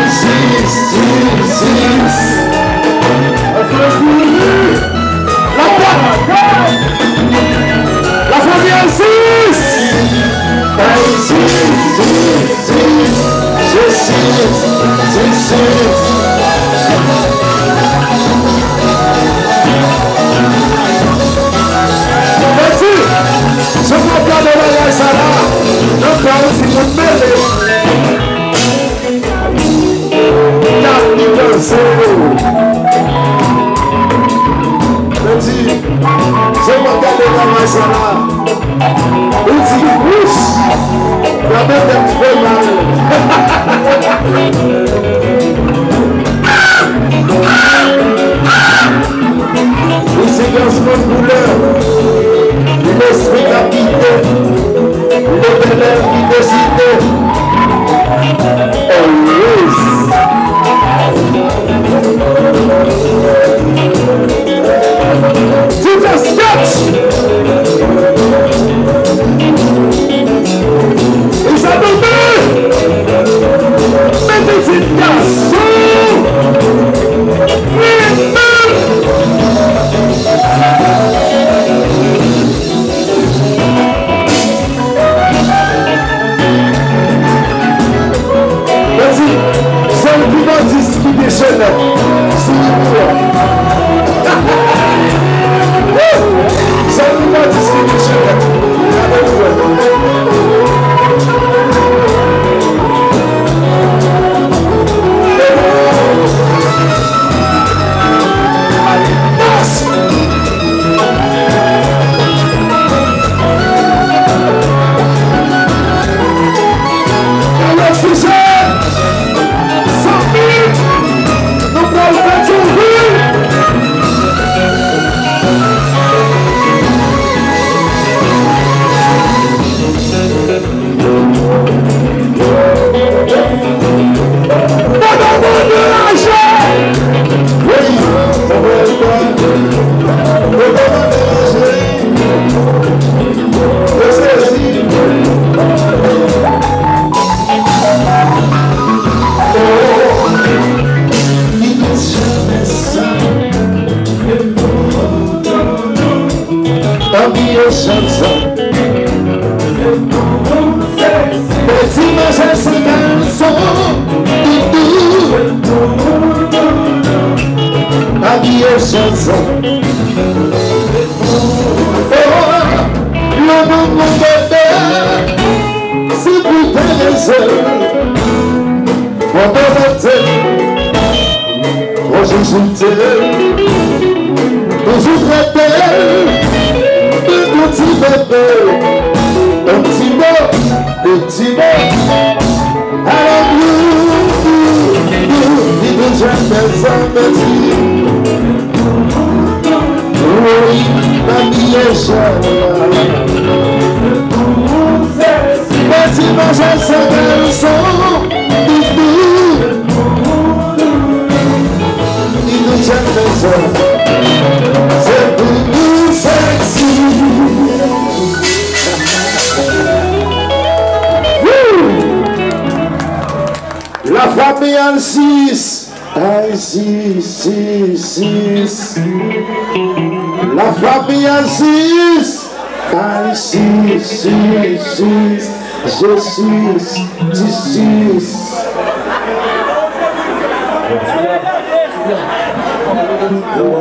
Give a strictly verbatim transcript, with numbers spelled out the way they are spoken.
Isis, isis. Lafanmi Isis. Isis, isis. Isis, isis. Mèsi. Jan m ap gade bagay sa la, nan ka yon timoun mele. Kapitan Zero. Mwen di, jan m ap gade bagay sa la, ou di, wouch, gade tèt fè mal. Li se gason koulè, lespri k ap kite, Letènèl ki deside. Always. Jesus touch. Isabelle, men pitit gason. Mèsi. Sèl Pimatis ki gen chèlèt. Si li pou wè. Sèl Pimatis ki gen chèlèt. Gade pou wè. Alèksije! Zanmi! Nou pral fè ti vi! Anpi yo chanson. Bèl ti manzè san kalson, doudou. Anpi yo chanson. Oh, yo moun moun bebe, si pou te rezon. Mwen te mete. Bon, Jezi te toujou trete l tankou ti bebe, yon ti mo, de ti mo. Alelouya, li toujou fè sa, mèsi. Wi, pa bliye sa. Mèsi, mèsi, mèsi, mèsi. Li nou chak fè sa. Se pou nou seksi. Woo! La famille Alsis. Alsis, sis, sis. La famille Alsis. Alsis, sis, sis. Alsis, sis, sis.